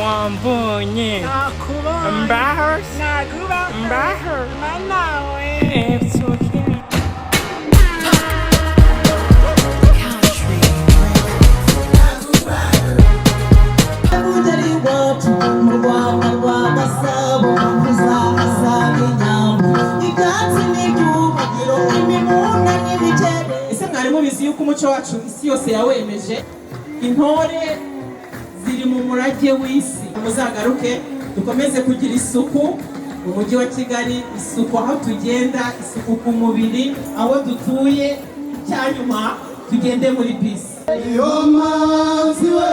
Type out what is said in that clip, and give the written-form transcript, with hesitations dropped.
Wambonye. Nakubonye. Mbaho. Nakuba. Mbaho. Mana we. It's okay. Mugeri iwacu mu Rwanda rwa Gasabo, uzahasanga inyambo, ibyatsi n'ibyubahiro, imibunda n'imigeri. Ese mwari mubizi yuko umuco wacu isi yose yawemeje? Intore ziri mu murage w'isi. Muzagaruke dukomeze kugira isuku mu mujyi wa Kigali, isuku aho tugenda, isuku ku mubiri, aho dutuye. Icyanyuma, tugende muri bisi. Iyo manzi we.